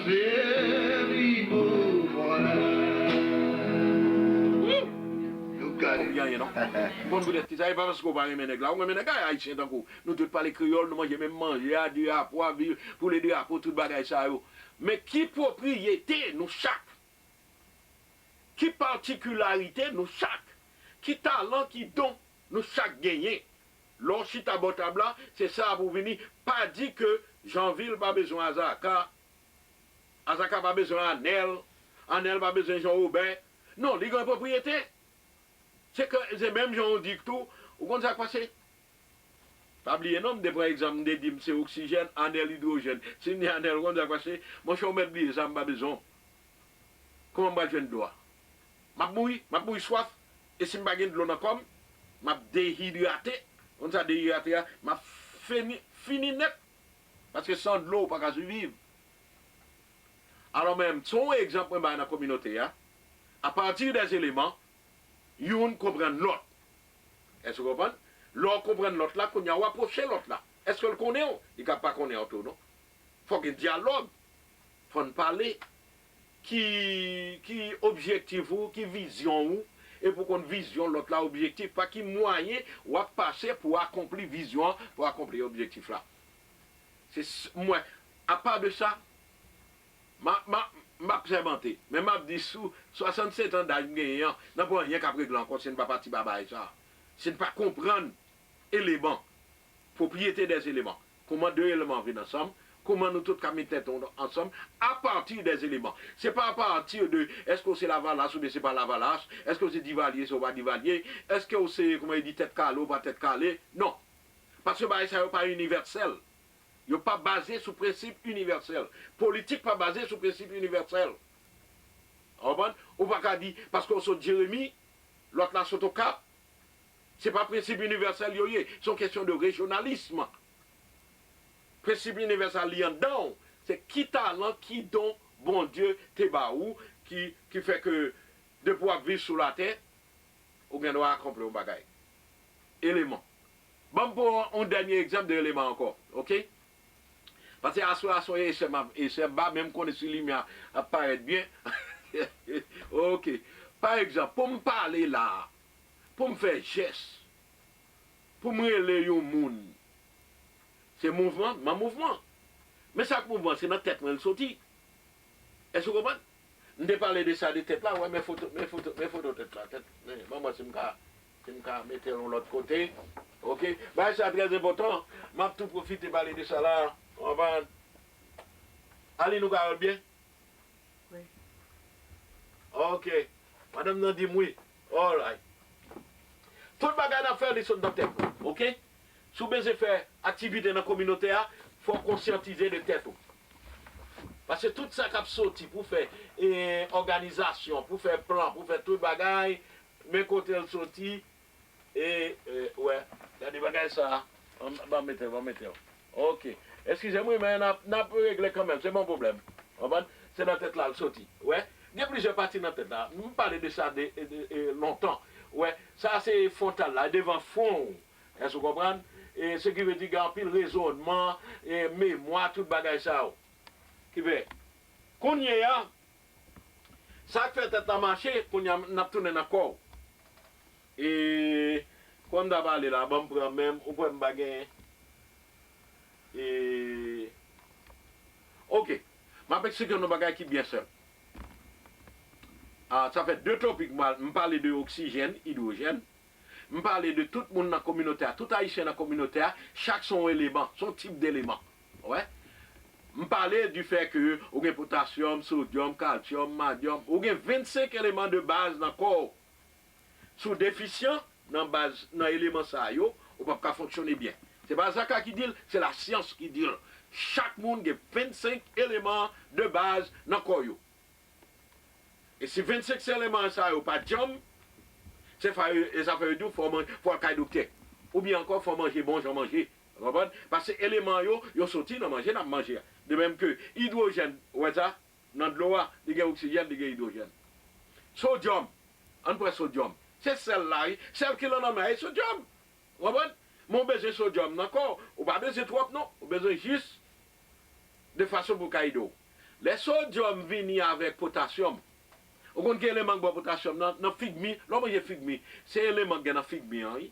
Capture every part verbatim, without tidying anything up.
Seri Beauvoir. Nou gade. Konprann anyen non. M konn poutèt ki sa, e pa paske w pa renmen nèg la. Ou renmen nèg la, ayisyen tankou w. Nou tout pale kreyòl, nou manje menm manje a, de a pwa, vi-, poule de a po, tout bagay sa yo. Men ki pwopriyete nou chak? Ki patikilarite nou chak? Ki talan, ki don nou chak genyen? Lè w chita bò tab la, se sa pou w vini. Pa di ke Janvil pa bezwen Azaka, Azaka pa bezwen Anèl, Anèl pa bezwen Jan Wobè. Non, li gen pwopriyete. Se ke, se menm jan w di tou, ou konn sa k pase? Pa bliye non, m te pran egzanp, m te di m se oksijèn, Anèl idwojèn. Si m di Anèl, ou konn sa k pase? Monchè, ou mèt bliye sa, m pa bezwen w. Kòman m pral jwenn dlo a? M ap mouri, m ap mouri swaf. E si m pa gen dlo nan kò m, m ap deyidrate. Ou konn sa deyidrate a? M ap fini, fini nèt. Paske san dlo, ou pa ka siviv. Alò menm, se yon egzanp mwen bay nan kominote a. Apati dè eleman, youn konprann lòt. Èske w konprann? Lè w konprann lòt la, kounye a w apwoche lòt la. Èske l konnen w? Li ka pa konnen w tou, non. Fò gen dyalòg. Fò n pale. Ki, ki objektif ou, ki vizyon ou, e pou konn vizyon lòt la, objektif, pa ki mwayen w ap pase pou akonpli vizyon an, pou akonpli objektif la. Se s-, mwen, apa de sa, m a, m a, m ap sèmante, men m ap di sou swasannsèt an daj m genyen an, n ap anyen k ap regle ankò si n pa pati ba bagay sa. Si n pa konprann eleman, pwopriyete dè eleman, kòman de eleman vin ansanm, kòman nou tout ka met tèt nou ansanm apati dè eleman. Se pa apati de èske w se Lavalas oubyen se pa Lavalas, èske w se Divalye, se w pa Divalye, èske w se, kòman yo di, tèt kale ou pa tèt kale. Non. Paske bagay sa yo pa inivèsèl. Yo pa baze sou prensip inivèsèl. Politik pa baze sou prensip inivèsèl. Ou konprann? Ou pa ka di, paske w sot Jeremi, lòt la sot Okap. Se pa prensip inivèsèl yo ye. Se yon kesyon de rejyonalis. Prensip inivèsèl li anndan w. Se ki talan, ki don Bondye te ba ou, ki, ki fè ke depi w ap viv sou latè, ou gen dwa akonpli yon bagay. Eleman. Ban m pran yon dènye egzanp de eleman ankò, oke? Paske aswè a se yon esè m ap esè ba, men m konnen si limyè a ap parèt byen. Oke. Pa egzanp, pou m pale la a, pou m fè jès, pou m rele yon moun, se mouvman, m an mouvman. Men sa k mouvman, se nan tèt mwen l soti. Èske w konprann? M te pale de sa, de tèt la, wè, men foto, men foto, men foto tèt la, tèt, men, ban m wè si m ka, si m ka mete l yon lòt kote. Oke? Bagay sa trè enpòtan. M ap tou pwofite pale de sa la. Ou konprann? Aline, ou ka wè l byen? Wi. Oke. Madanm nan di m wi. Alright. Tout bagay n ap fè, li sot nan tèt nou. Oke? Si w bezwen fè aktivite nan kominote a, fò w konsyantize de tèt ou. Paske tout sa k ap soti pou fè, e, òganizasyon, pou fè plan, pou fè tout bagay, men kote l soti, e, e, wè, gade bagay sa a. Ban m, ban m mete, ban m mete. Oke. Eskize m wi, men n ap, n ap regle kanmenm, se pa yon pwoblèm. Konprann? Se nan tèt la l soti. Wè, gen plizyè pati nan tèt la. M pale de sa de, de, de lontan. Wè, sa se fwontal la, devan fwon w. Èske w konprann? E se ki vle di gen anpil rezònman, e memwa, tout bagay sa yo. Ki fè, kounye a, sa k fè tèt la mache, kounye a n ap tounen nan kò w. E, kòm m ta pale la, ban m pran menm, ou kwè m pa gen, e, oke. M ap eksplike nou bagay ki byen senp. A, sa fè de topik m, m pale de oksijèn, idwojèn. M pale de tout moun nan kominote a, tout Ayisyen nan kominote a, chak se yon eleman, se yon tip de eleman. Ou wè? M pale du fait que ou gen potasyòm, sodyòm, kalsyòm, madyòm, ou gen vennsenk eleman de baz nan kò w. Si w defisyan nan baz, nan eleman sa yo, ou p ap ka fonksyone byen. Se pa Azaka ki di l, se lasyans ki di l. Chak moun gen vennsenk eleman de baz nan kò yo. E si vennsenk eleman sa yo pa djanm, se fa, e sa fè yo di w fò w man-, fò w al kay doktè. Oubyen ankò, fò w manje bon jan manje. Ou konprann? Paske eleman yo, yo soti nan manje n ap manje a. De menm ke idwojèn, ou wè sa? Nan dlo a, li gen oksijèn, li gen idwojèn. Sodyòm, ann pran sodyòm. Se sèl la, wi. Sèl ki lan lanmè a, e sodyòm. Ou konprann? Men w bezwen sodyòm nan kò w. Ou pa bezwen twòp, non. Ou bezwen jis de fason pou l ka ede w. Lè sodyòm vini avèk potasyòm, ou konn ki eleman k ba w potasyòm nan? Nan figmi, lè w manje figmi, se eleman k gen nan figmi an, wi.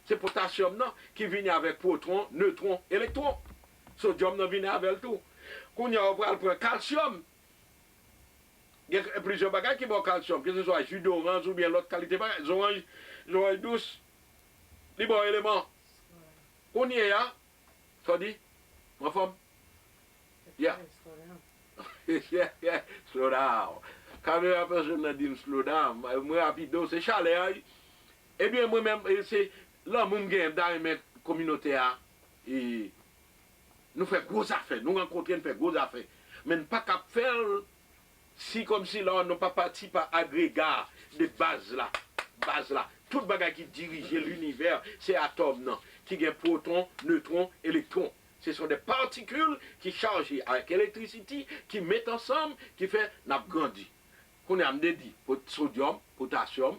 Se potasyòm nan ki vini avèk pwotwon, netwon, elektwon. Sodyòm nan vini avè l tou. Kounye a, ou pral pran kalsyòm. Gen plizyè bagay ki ba w kalsyòm, keseswa ji doranj oubyen lòt kalite bagay, zoranj, zoranj dous, li ba w eleman. Kounye a, sa w di? Ou anfòm? Yeah. Yeah, yeah, slow down. Kamera pèsonn nan di m slow down. Mwen rapido, se chalè a, wi. Ebyen, mwen menm, e, se lanmou m genyen, m ta renmen kominote a, e, nou fè gwo zafè, nou rankontre, n fè gwo zafè. Men n pa ka ap fè l si kòmsi la nou pa pati pa agrega de baz la. Baz la. Tout bagay ki dirije linivè, se atòm nan, ki gen pwoton, netwon, elektwon. Ce sont des particules qui chargées avec électricité, qui mettent ensemble, qui fait n ap grandi. Kounye a m te di, pot-, sodyòm, potasyòm,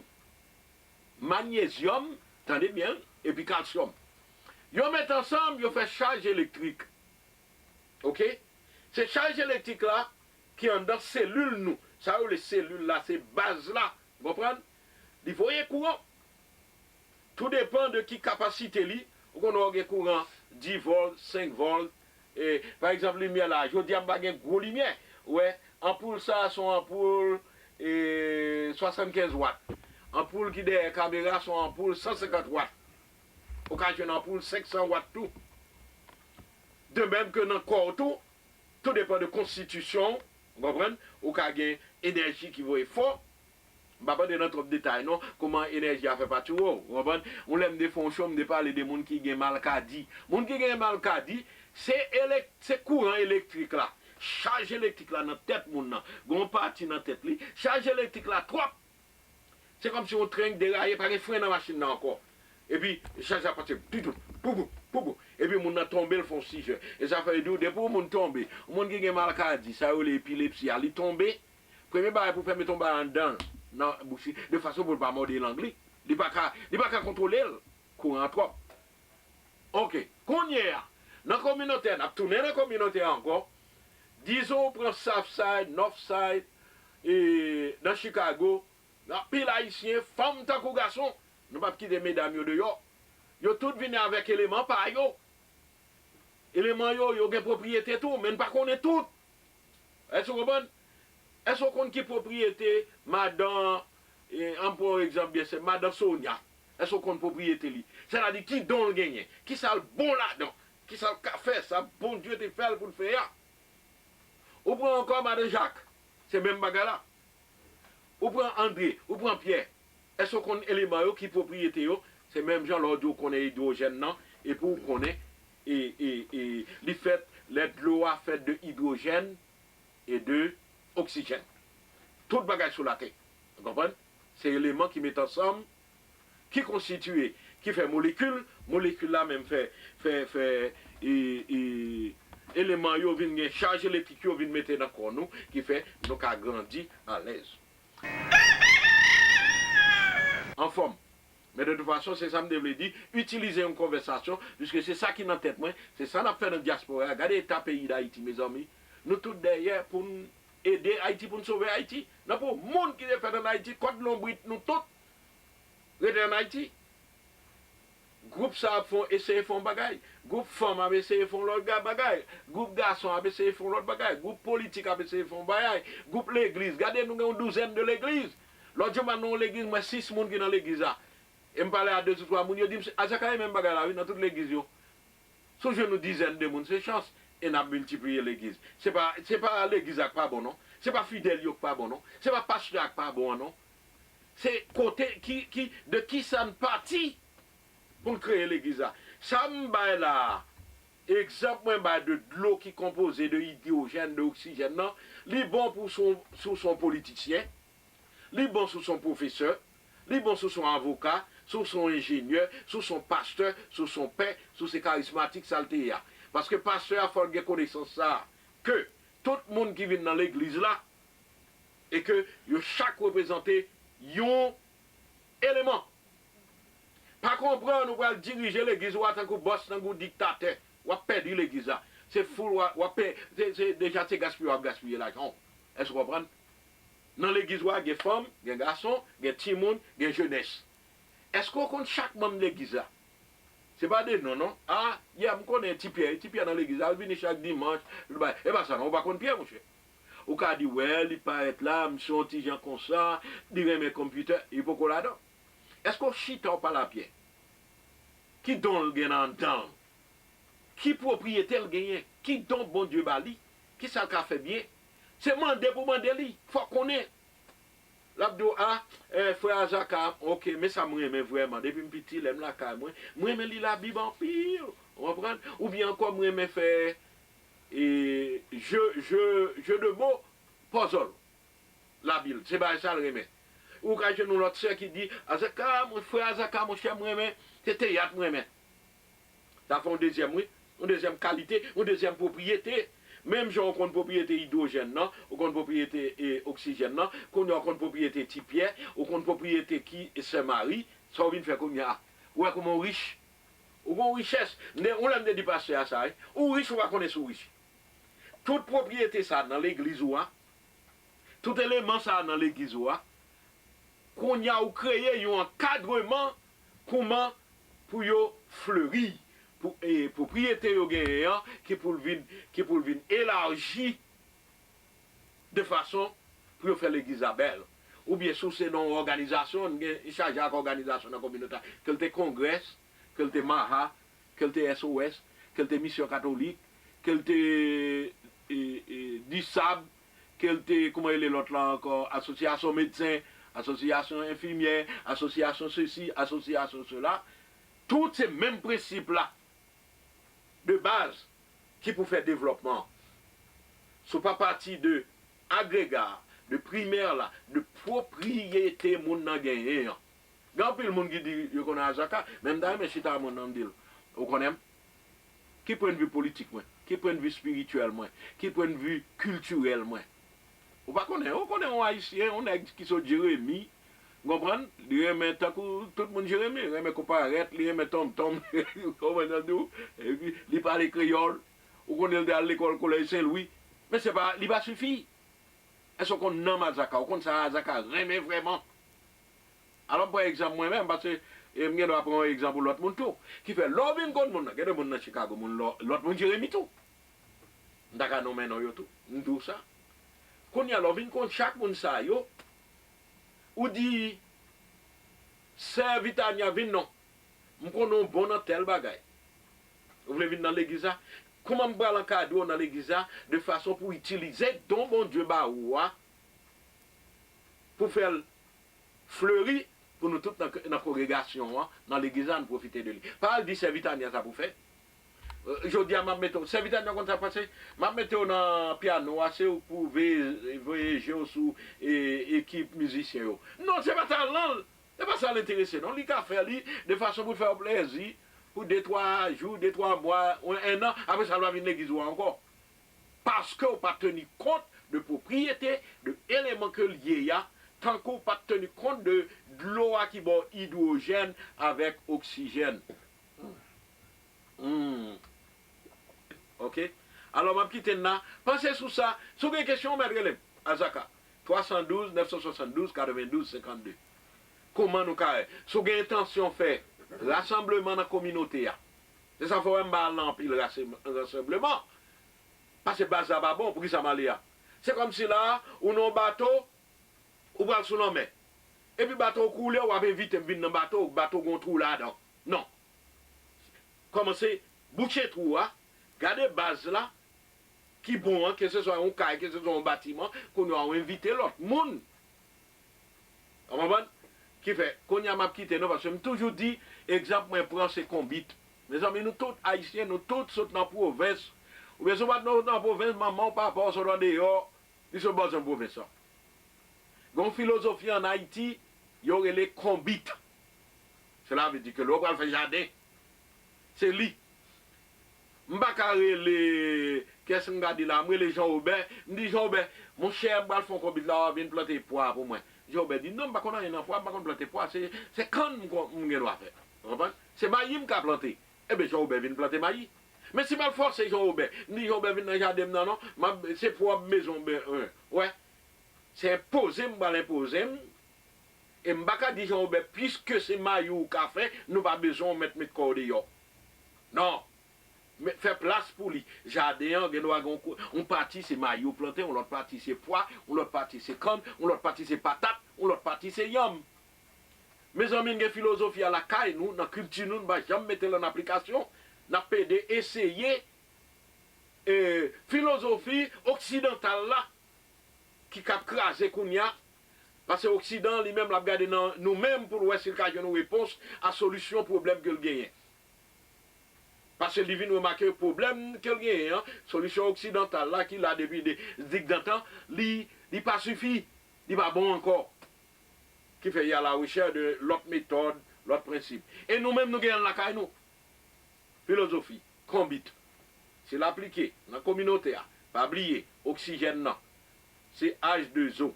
manyezyòm, tande byen, epi kalsyòm. Yo met ansanm, yo fè chaj elektrik. Oke? Se chaj elektrik la ki anndan selil nou. Sa yo rele selil la, se baz la. Ou konprann? Li voye kouran. Tou depan de ki kapasite li. Ou konn wè w gen kouran dis vòlt, senk vòlt. E, pa egzanp, limyè la. Jodi a, m pa gen gwo limyè. Ou wè, anpoul sa a se yon anpoul, e, swasannkenz wat. Anpoul ki dèyè kamera se yon anpoul san senkant wat. Ou ka jwenn anpoul senk san wat tou. De menm ke nan kò w tou, tou depan de konstitisyon w, ou konprann? Ou ka gen enèji ki voye fò. M p ap antre nan twòp detay non, kòman enèji a fè pati w, ou konprann? Yon lè m te fè yon show, m te pale de moun ki gen malkadi. Moun ki gen malkadi, se elèk-, se kouran elektrik la. Chaj elektrik la nan tèt moun nan. Gen yon pati nan tèt li, chaj elektrik la twòp. Se kòmsi yon tren k deraye, pa gen fren nan machin nan ankò. Epi, chaj la pase, toutou, poubou, poubou. Epi moun nan tonbe, l fè yon sijè. E sa fè yo di w, depi yon moun tonbe, yon moun ki gen malkadi, sa yo rele epilepsi a, li tonbe, premye bagay pou fè mete yon bagay anndan l, nan bouch li, de fason pou l pa mòde lang li. Li pa ka, li pa ka kontwole l. Kouran an twòp. Oke, kounye a, nan kominote a, n ap tounen nan kominote a ankò. Dizon ou pran Southside, Northside, e, nan Chicago, anpil Ayisyen, fanm tankou gason, nou p ap kite medam yo deyò. Yo tout vini avèk eleman pa yo. Eleman yo, yo gen pwopriyete tou, men n pa konnen tout. Èske w konprann? Èske w konn ki pwopriyete madan, e, an pran yon egzanp byen senp, madan Sonia? Èske w konn pwopriyete li? Sètadi ki don l genyen, kisa l bon ladan, kisa l ka fè, sa Bondye te fè l pou l fè a. Ou pran ankò madan Jak, se menm bagay la. Ou pran Andre, ou pran Pyè. Èske w konn eleman yo, ki pwopriyete yo? Se menm jan lè w di w konnen idwojèn nan, epi w konnen, e, e, e, li fèt, lè dlo a fèt de idwojèn e de oksijèn. Tout bagay sou latè. Ou konprann? Se eleman ki met ansanm, ki konstitiye, ki fè molekil, molekil la menm fè, fè, fè, e, e, eleman yo vin gen chaj elektrik yo vin mete nan kò nou, ki fè nou ka grandi alèz. Anfòm. Men de tout fason, se sa m te vle di, itilize yon konvèsasyon, piske se sa ki nan tèt mwen, se sa n ap fè nan dyaspora a. Gade eta peyi Dayiti, mezanmi. Nou tout dèyè pou n ede Ayiti, pou n sove Ayiti. Nan pou moun ki te fèt ann Ayiti, kòd lonbrit nou tout rete ann Ayiti. Gwoup sa ap fè, eseye fè yon bagay. Gwoup fanm ap eseye fè yon lòt ga-, bagay. Gwoup gason ap eseye fè yon lòt bagay. Gwoup politik ap eseye fè yon bagay. Gwoup legliz. Gade, nou gen yon douzèn de legliz. Lòt jou, m al nan yon legliz, m wè sis moun ki nan legliz la. E m pale a de ou twa moun, yo di m, "A, Zakaye, menm bagay la, wi, nan tout legliz yo." Si w jwenn yon dizèn de moun, se chans. E n ap miltipliye legliz. Se pa, se pa legliz la k pa bon, non. Se pa fidèl yo k pa bon, non. Se pa pastè a k pa bon an, non. Se kote ki, ki, de kisa n pati pou n kreye legliz la. Sa m bay la a, egzanp mwen bay de dlo ki konpoze de idwojèn, de oksijèn nan, li bon pou si w, si w se yon politisyen, li bon si w se yon pwofesè, li bon si w se yon avoka, si w se yon enjenyè, si w se yon pastè, si w se yon pè, si w se karizmatik, sa l te ye a. Paske pastè a, fò l gen konesans sa a, ke tout moun ki vin nan legliz la, e ke yo chak reprezante yon eleman. Pa konprann ou pral dirije legliz ou a tankou bòs, tankou diktatè. W ap pèdi legliz la. Se foul w ap, w ap peye, se, se, deja se gaspiye w ap gaspiye lajan w. Èske w konprann? Nan legliz ou a, gen fanm, gen gason, gen timoun, gen jenès. Èske w konn chak manm legliz la? Se pa de non, non. A, yè, m konnen Ti Pyè, Ti Pyè nan legliz la, l vini chak dimanch, l bay. E pa sa, non, ou pa konn Pyè, monchè. Ou ka di, wè, li parèt la, misye yon ti jan konsa, li renmen konpitè, li poko ladan. Èske w chita w pale a Pyè? Ki don l gen anndan l? Ki pwopriyete l genyen? Ki don Bondye ba li? Kisa l ka fè byen? Se mande pou mande li. Fò w konnen. L ap di w, a, eh, frè Azaka, oke, men sa m renmen vrèman. Depi m piti, lè m lakay mwen, m renmen li Labib anpil. Ou konprann? Oubyen ankò, m renmen fè, e, je, je, je de mo, puzzle. Labib. Se bagay sa l renmen. Ou ka jwenn yon lòt sè ki di, Azaka, mwen, frè Azaka, monchè, m renmen, se teyat m renmen. Sa fè yon dezyèm, wi. Yon dezyèm kalite, yon dezyèm pwopriyete. Menm jan ou konn pwopriyete idwojèn nan, ou konn pwopriyete, e, oksijèn nan, kounye a ou konn pwopriyete Ti Pyè, ou konn pwopriyete ki Sè Mari, sa w vin fè kounye a? Ou wè kòman w rich? Ou gen yon richès. M te, yon lè m te di pastè a sa, wi. Ou rich, ou pa konnen si w rich. Tout pwopriyete sa nan legliz ou a, tout eleman sa nan legliz ou a, kounye a ou kreye yon ankadreman kòman pou yo fleri, pou, e, pwopriyete yo genyen an, ki pou l vin, ki pou l vin elaji de fason pou yo fè legliz la bèl. Oubyen si w se nan yon òganizasyon, n gen chaje ak òganizasyon nan kominote a, ke l te Congress, ke l te MAHA, ke l te S O S, ke l te Misyon Katolik, ke l te, e, e, DISAB, ke l te, kòman rele lòt la ankò, asosyasyon medsen, asosyasyon enfimyè, asosyasyon sesi, asosyasyon sela. Tout se menm prensip la de baz ki pou fè devlòpman an. Si w pa pati de agrega, de primè la, de pwopriyete moun nan genyen an. Gen anpil moun ki di yo konnen Azaka, men m ta renmen chita ak moun nan, m di l, ou konnen m? Ki pwennvi politik mwen? Ki pwennvi espirityèl mwen? Ki pwennvi kiltirèl mwen? Ou pa konnen, ou konnen yon Ayisyen, yon nèg ki sot Jeremi, w konprann? Li renmen, tankou tout moun Jeremi, li renmen konparèt, li renmen tonmtonm, ou konprann sa m di w? Epi, li pale kreyòl, ou konnen l te al lekòl Kolèj Sen Lwi, men se pa, li pa sifi. Èske w konn nanm Azaka? Ou konn sa Azaka renmen vrèman? Alò, m pran egzanp mwen menm, paske, e, m gen dwa pran yon egzanp pou lòt moun tou. Ki fè, lè w vin konn moun nan, gen de moun nan Chicago, moun lò-, lòt moun Jeremi tou. M ta ka nonmen non yo tou. M di w sa. Kounye a, lè w vin konn chak moun sa yo, ou di, Sè Vitania, vin non. M konnen w bon nan tèl bagay. Ou vle vin nan legliz la? Kòman m pral ankadre w nan legliz la de fason pou w itilize don Bondye ba ou a pou fè l fleri pou nou tout nan, nan kongregasyon an, nan legliz la, nou pwofite de li. Pa al di Sè Vitania sa pou fè. Euh, jodi a, m ap mete w, Sè Vitania konn sa k pase? M ap mete w nan pyano a, se ou k pou veye, veye je w sou, e, ekip mizisyen yo. Non, se pa talan l. Se pa sa l enterese, non. Li ka fè li de fason pou l fè w plezi pou de, twa jou, de, twa mwa, ou en an. Apre sa, l va vin legliz ou a ankò. Paske w pa t teni kont de pwopriyete, de eleman ke l ye a, tankou w pa t teni kont de dlo a ki ba w idwojèn avèk oksijèn. Hmm. Oke? Alò, m ap kite n la. Panse sou sa. Si w gen kesyon, w mèt rele m. Azaka. Twa san douz, nèf san swasanndouz, katrevendouz, senkannde. Kòman nou ka wè? Si w gen entansyon fè rasanbleman nan kominote a. Se sa fè w wè m pa al nan anpil rase-, rasanbleman. Paske baz la pa bon, poukisa m ale a? Se kòmsi la, ou nan yon bato, ou pral sou lanmè. Epi bato w koule, w ap envite m vin nan bato w, bato w gen yon twou ladan. Non. Kòmanse bouche twou a, gade baz la ki bon an, keseswa yon kay, keseswa yon batiman, kounye a w envite lòt moun. Ou konprann? Ki fè, kounye a m ap kite nou, paske m toujou di, egzanp mwen pran se konbit. Mezanmi, nou tout Ayisyen, nou tout sot nan pwovens. Oubyen si w pa t nan, nan pwovens, manman w, papa w sot andeyò, li sot bò zòn pwovens lan. Gen yon filozofi ann Ayiti, yo rele konbit. Sela vle di ke lè w pral fè jaden, se li. M pa ka rele, kiyès m ka di la, m rele Jan Wobè, m di, Jan Wobè, monchè, m pral fè yon konbit la, w a vin plante pwa pou mwen. Jan Wobè di, non, m pa konn anyen nan pwa, m pa konn plante pwa, se, se kann m kon-, m gen dwa fè. Ou konprann? Se mayi m ka plante. Ebyen, Jan Wobè vin plante mayi. Men si m al fòse Jean Robert, m di Jean Robert vin nan jaden m nan non, m ap, se pwòb mezon ben, wè. Se enpoze m pral enpoze m. E m pa ka di Jean Robert, piske se mayi w ka fè, nou pa bezwen w mèt met kò w deyò. Non. Men fè plas pou li. Jaden an, gen dwa gen yon pati se mayi w plante, yon lòt pati se pwa, yon lòt pati se kann, yon lòt pati se patat, yon lòt pati se yanm. Mezanmi, n gen filozofi a lakay nou, nan kilti nou, n pa janm mete l an aplikasyon. N ap pede eseye, e, filozofi oksidantal la ki k ap kraze kounye a. Paske Oksidan, li menm, l ap gade nan nou menm pou l wè si l ka jwenn yon repons a solisyon pwoblèm ke l genyen. Paske li vin remake pwoblèm ke l genyen an, solisyon oksidantal la ki la depi de digdantan, li, li pa sifi, li pa bon ankò. Ki fè y a la rechèch de lòt metòd, lòt prensip. E nou menm, nou genyen l lakay nou. Filozofi, konbit. Si l aplike nan kominote a, pa bliye, oksijèn nan, se H de O.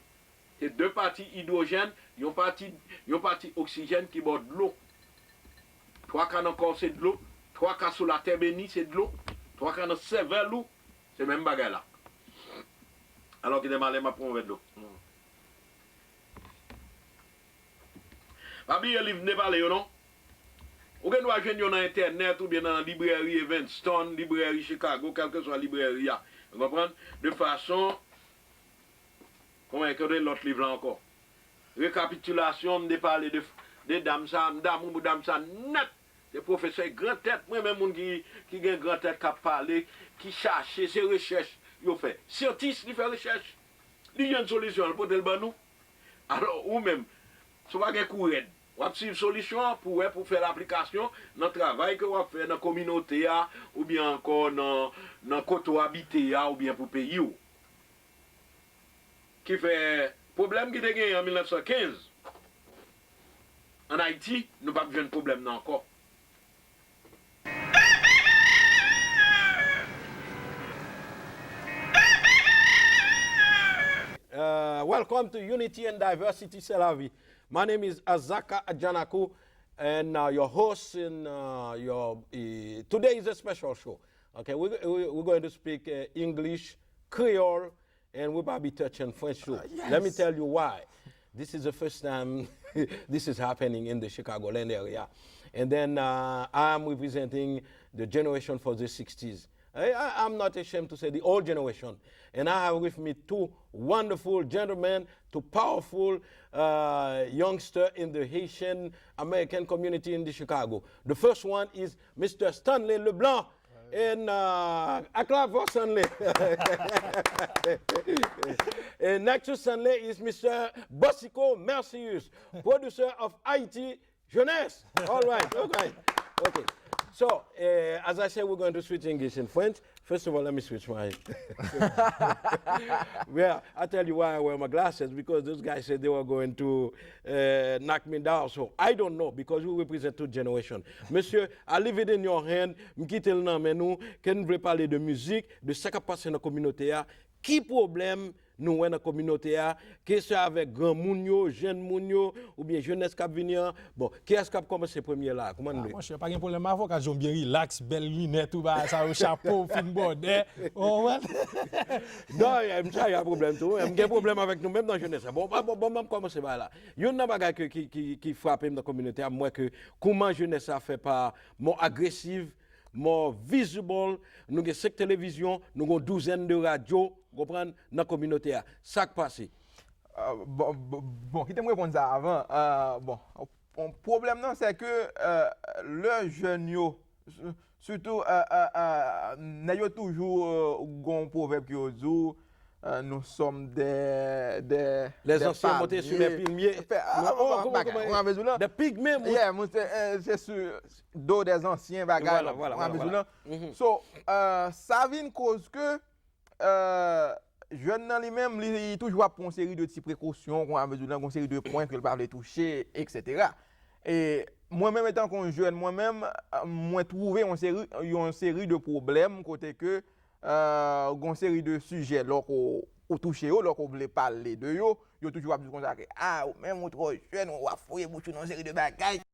Se de pati idwojèn, yon pati, yon pati oksijèn ki ba w dlo. Twa ka nan kò w se dlo, twa ka sou latè beni se dlo, twa ka nan sèvèl ou, se menm bagay la. Alò kite m ale, m ap pran yon vè dlo. Pa bliye liv m te pale yo non. Ou gen dwa jwenn yo nan entènèt oubyen nan librèri Evanston, librèri Chicago, kèlkeswa librèri a. Ou konprann? De fason, kòman e kote lòt liv la ankò? Rekapitilasyon, m te pale de, de dam sa, m damou pou dam sa nèt. Se pwofesè gran tèt, mwen menm moun ki, ki gen gran tèt k ap pale, ki chache, se rechèch yo fè. Syantis, li fè rechèch. Li jwenn solisyon an, l pote l ban nou. Alò, ou menm, si w pa gen kou rèd, w ap swiv solisyon an pou wè, pou fè laplikasyon nan travay ke w ap fè nan kominote a, oubyen ankò nan, nan kote w abite a, oubyen pou peyi w. Ki fè, pwoblèm ki te genyen an mil nèf san kenz, ann Ayiti, nou p ap jwenn pwoblèm nan ankò. Uh, welcome to Unity and Diversity, c'est la vie. My name is Azaka Ajanaku, and uh, your host in uh, your uh, today is a special show. Okay, we, we, we're going to speak uh, English, Creole, and we probably touch on French too. Uh, yes. Let me tell you why. This is the first time this is happening in the Chicagoland area. And then uh, I'm representing the generation for the sixties. I, I, I'm not ashamed to say the old generation. And I have with me two wonderful gentlemen, two powerful uh, youngster in the Haitian American community in the Chicago. The first one is Mister Stanley LeBlanc. And uh, acclaim for Stanley. And next to Stanley is Mister Bosico Mercius, producer of Haiti Jeunesse. All right, okay. Okay. So, uh, as I said, we're going to switch English and French. First of all, let me switch my. Yeah, I tell you why I wear my glasses, because those guys said they were going to uh, knock me down. So I don't know because we represent two generations. Monsieur, I leave it in your hand. M kite l nan men nou. Ke n vle pale de mizik, de sa k ap pase nan kominote a. Ki pwoblèm nou wè nan kominote a, ke se avèk granmoun yo, jenn moun yo, oubyen jenès k ap vini an. Bon, kiyès k ap kòmanse premye la? Kòman n vle? Monchè, pa gen pwoblèm, avoka John byen rilaks, bèl linèt ou bagay sa yo, chapo, fin bòdè. Ou konprann? Non, m chaje a pwoblèm tou. M gen pwoblèm avèk nou menm nan jenès la. Bon, bon, bon, m ap kòmanse bagay la. Youn nan bagay ke, ki, ki, ki frape m nan kominote a, m wè ke kòman jenès la fè pa mò agresiv, mò visible, nou gen senk televizyon, nou gen yon douzèn de radyo, ou konprann, nan kominote a. Sa k pase? Bon, bon, bon, kite m reponn sa avan. Bon, bon, pwoblèm nan, se ke lè jèn yo, sitou, nèg yo toujou gen yon pwovèb ke yo di w, nous sommes des, des, Les anciens montaient sur les pygmées. Des pygmées. Yeah, se sou do des anciens bagay. Ou konprann sa m ap di w lan? So, sa vin koz ke jèn nan li menm, li toujou ap pran yon seri de ti prekosyon, ou konprann sa m ap di w lan, yon seri de pwen ke l pa vle touche, etsetera. E mwen menm, etanke yon jèn, mwen menm, mwen twouve yon seri, yon seri de pwoblèm kote ke gen yon seri de sijè lè w, ou touche yo, lè w vle pale de yo, yo toujou ap di w konsa ke, a, ou menm ou twò jèn, w ap foure bouch ou nan yon seri de bagay.